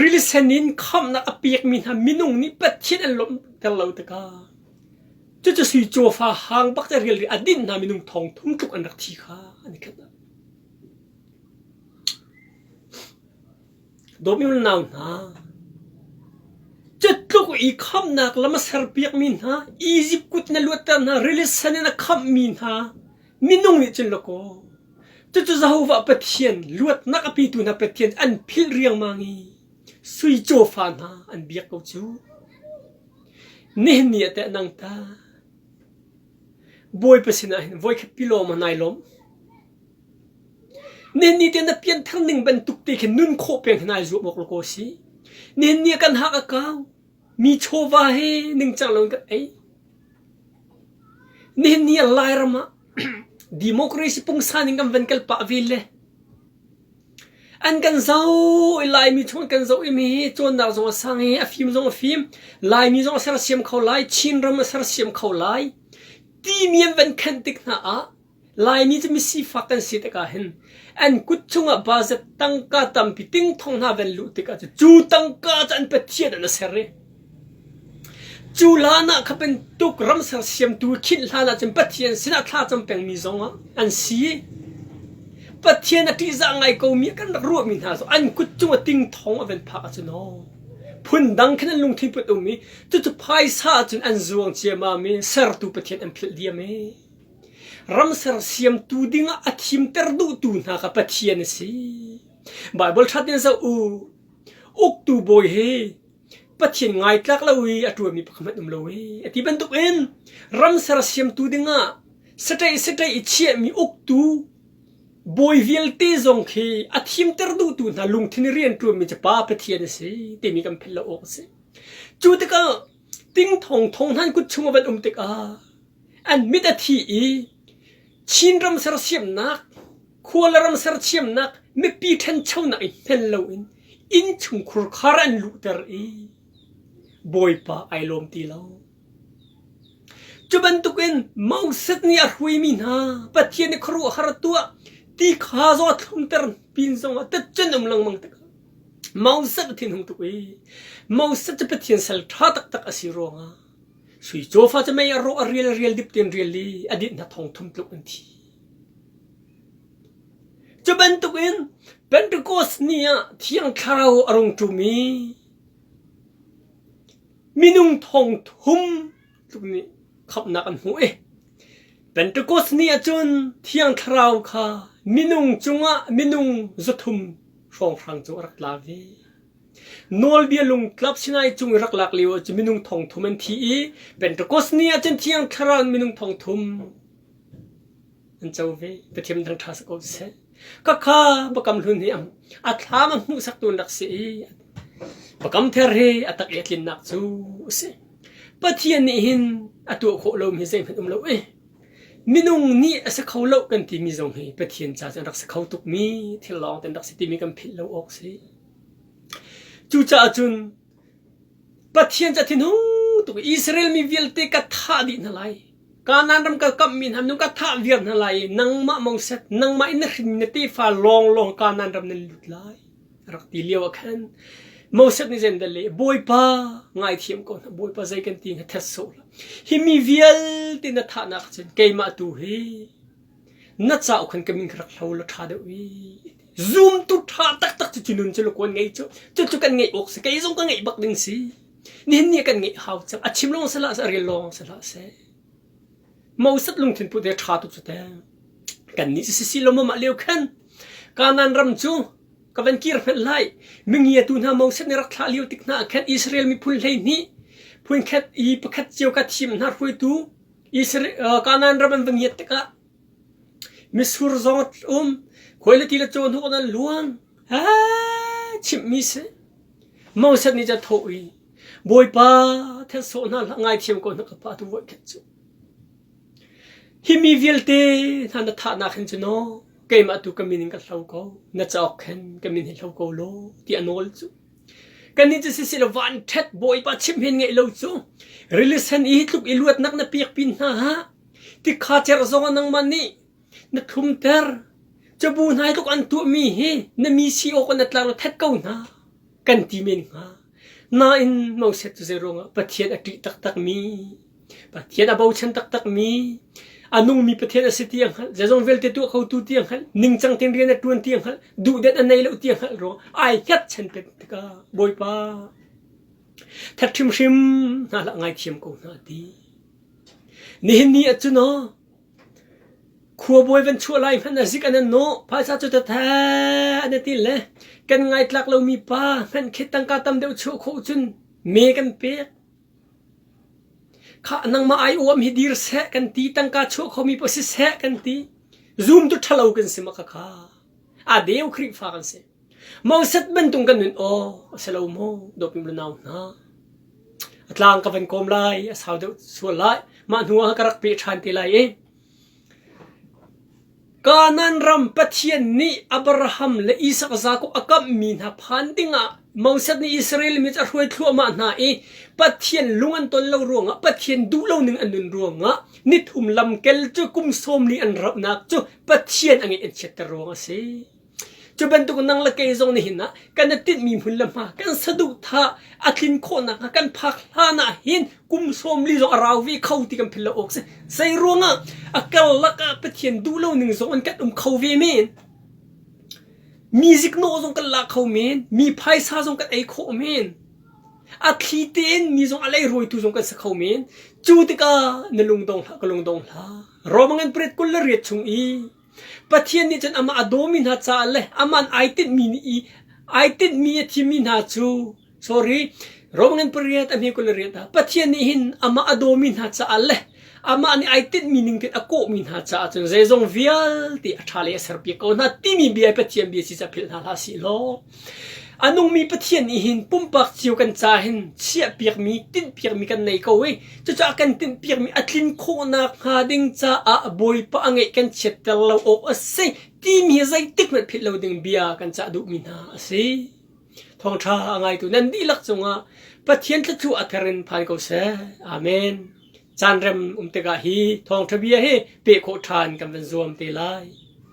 rili sen in khamhnak a pekmi hna minung nih Pathian an lawmhter lo tikah cucu sui cawfa hang bak cu a rial i a dinh hna minung thong thum tluk an rak thi kha an i khat. Dawtmi unau hna, cutluk i khamhnak lam a serpiakmi hna, Izipt kut in a luatter hna, rili sen in a khamhmi hna minung nih cun lakaw. Cucu Jehovah Pathian luatnak a petu hna Pathian an philh riangmang i sui cawfa hna an biak ko cu. Nihin ni ah teh nang ta Bawipa sinah hin voikhat pi lawm ah nai lawm. Nihin ni te na pianthar ning bantuk te khin nun khawh peng hin ai zuam awk lo ko si. Nihin ni ah kan hak a kau. Mi chawva he ningcang lo in kan ei. Nihin ni ah Lairam ah democracy pungsan in kan van kal pah ve le an kan zoh i Laimi chung an kan zoh i mi hi cawnnak zong a sang i a fim zong a fim Laimi zong a sersiam kho lai Chinram a sersiam kho lai timi an van khenh tik hna ah Laimi cu misifak kan si tikah hin an kut chungah budget tangka tampi tingthong hna van luh tikah cu cu tangka cu an pathian an a ser i cu hlan ah kha bantuk ram sersiamtu khinh hlan ah cun Pathian sinah thla cam pengmi zong ah an si. Pathian a ṭihzah ngai komi kan rak ruahmi hna cu an kut cung a tingthong a van phak ahcun aw phundang khin an lungthin put um i cucu phaisa ahcun an zuang ciammam i sertu Pathian an philh diam i Ram sersiamtu dingah a thimter duhtu hna kha Pathian a si. Baibal ṭha tein zoh u. Uktu bawi hi Pathian ngaitlak lo i a ṭuanmi pakhat hmanh um lo i a ti bantukin ram sersiamtu dingah saṭaih saṭaih i chiahmi uktu bawi vialte zong khi a thimter duhtu hna lungthin i rian ṭuanmi cu Pa Pathian a si timi kan philh lo awk a si. Cu tikah tingthong thong hna kut chung a van um tikah An mit a thi i Chinram sersiamnak, khua le ram sersiamnak, mipi ṭhanchonak i hngal loin innchungkhur khar an luhter i Bawipa ai lawm ti lo. Cu bantukin Moses nih a hruaimi hna Pathian nih khuaruahhar a tuah ti kha zong a thlumter pin zongah tet um lengmang tikah Moses a thinhung tuk i Moses cu Pathian sal ṭha taktak a si ruangah Sui cawfa cu mei a rawh a rial rial dip tein rial i a dinh hna thong thum tluk an thi. Cu bantukin Pentecost ni ah Thiang Thlarau a rung ṭum i minung thong thum tluk nih khamhnak an hmuh i Pentecost ni ah cun Thiang Thlarau kha minung cungah minung 300 hrawnghrang cu a rak tla ve. Nawlbia lungtlap Sinai cung i rak lak lio ah cun minung thong thum an thi i Pentecost ni ah cun Thiang Thlarau in minung thong thum an co ve. Pathian thang ṭha si ko seh. Khakha Biakam Hlun hi a thlam a hmuhsaktu an rak si i Biakam Thar hi a tak i a tlinnak cu a si. Pathian nih hin a tuah khawh lomi hi zeihmanh um lo i minung nih a si kho lo kan timi zong hi Pathian ca cu an rak si kho tukmi thil lawng te an rak si timi kan philh lo awk si. Cucaah cun Pathian cu a thinhung tuk i Israel mi vialte ka thah dih hna lai. Kanaan ram ka kamhmi hna minung ka thah viar hna lai i nangmah Moses, nangmah in na hrinmi na tefa lawnglawng Kanaan ram nan lut lai. A rak ti lio ah khan Moses nih zeidah leh Bawipa ngaithiam ko hna Bawipa zei kan ti hnga thet sawh hlah. Hi mi vialte na thahnak cun keimah tu hi na cauk khan ka min kha rak hlo law ṭha deuh i Zumtu ṭha taktak cu cu nun cu lukuan ngei cu cucu kan ngeih awk si kei zong ka ngeih bak ding si nihin ni kan ngeih hau cang a chim lawng si hlah seh a rel lawng si hlah seh Moses lungthin put he ṭha tuk cu te kan nih cu sisi lo mah lio khan Kanaan ram cu ka van kir hmanh lai mingiatu hna Moses nih rak thlah lio tik hna khan Israel miphun 12 phun khat i pakhat cio ka thim hna hruaitu Israel Kanaan ram an va ngiat tikah Mitsur zong a um, khuai le ti le caw hnuk an luang. Aa chimhmi si. Moses nih cun a thawh i, Bawipa, then sawh hna hlah, ngaithiam ko hna ka pa tu voi khat cu. Hi mi vialte hna na thahnak hin cun aw, keimah tu ka min in ka hlo ko, na cauk khan ka min hi hlo ko law, ti a nawl cu. Kannih cu siseh law van ṭhet Bawipa chimh hin ngeih lo cu, rili sen i hi tluk i luatnak na pek pin hna ah, Tikha cerh zongah nangmah nih na thlumter. Cabu hna hi tluk an tuahmi hi na mi si awk na tlar lo that ko hna kan ti men hnga. Nain Moses cu zeiruangah Pathian a ṭih taktakmi, Pathian a bochan taktakmi, a nungmi Pathian a si ti a hngalh, zeizong vialte tuah khotu ti a hngalh, ningcang tein rian a ṭuan ti a hngalh, duhdet a nei lo ti a hngalh ruang ai hngatchan peng tikah Bawipa that hrimhrim hna hlah ngaithiam ko hna ti. Nihin ni ah cun aw. Khuabawi van chuah lai hmanh ah zik an an nawh. Phaisa cu tatha an ti le kan ngaitlak lomi pa hmanh khi tangka tam deuh chuah khawh cun me kan pek. Khah nangmah ai uam hi dir seh kan ti, tangka chuah khomi paoh siseh kan ti. Zum tu ṭhalo kan si ma khakha. A deu Khrihfa kan si. Moses bantuk kan nun aw a si lo maw dawtmi nau hna. A tlang ka van kawm lai, a sau deuh sual lai. Mah hnu ah ka rak peh ṭhan te lai i Kanaan ram Pathian nih Abraham le Isak Jakob a kamhmi hna phan dingah Moses nih Israel mi cu a hruai thluahmah hna i Pathian lung an ton lo ruangah Pathian duh lo ning an nun ruangah nithum lamkel cu kum 40 an rauhnak cu Pathian a ngeih an chiatter ruang a si. Cu bantuk nang le kei zong nihin ah kan i tinhmi hmun le hma kan saduhthah a tlin khawh nakhnga kan phak hlan ah hin kum 40 zong a rau ve kho ti kan philh lo awk si. Zei ruangah a karlak ah Pathian duh lo ning zong in kan um kho ve men. Mi ziknawh zong kan la kho men, mi phaisa zong kan ei khawh men. A thli tein mi zong a leirawitu zong kan si kho men. Cu tikah na lungdong hlah ka lungdong hlah. Roman ngan pariat 28 chung i Pathian nih cun amah a dawmi hna caah le amah ai tinhmi nih i ai tinhmi a thimmi hna cu sorry Rom ngan pariat a hme 28 ah Pathian nih hin amah a dawmi hna caah le amah nih ai tinhmi ning tein a kawhmi hna caah cun zeizong vialte a ṭha lei a serpiak ko hna timi bia Pathian bia si ca philh hna hlah sih law A nungmi Pathian nih hin pumpak cio kan ca hin chiahpiakmi, tinhpiakmi kan nei ko i cucaah kan tinhpiakmi a tlin khawhnak hnga ding caah Bawipa a ngeih kan chiatter lo awk a si timi hi zeitik hmanh philh lo ding bia kan cah duhmi hna a si. Thawngṭha a ngaitu nan dihlak cungah Pathian thluachuah a ther in phan ko seh. Amen. Caan rem um tikah hi thawngṭha bia hi peh khawh ṭhan kan van zuam te lai.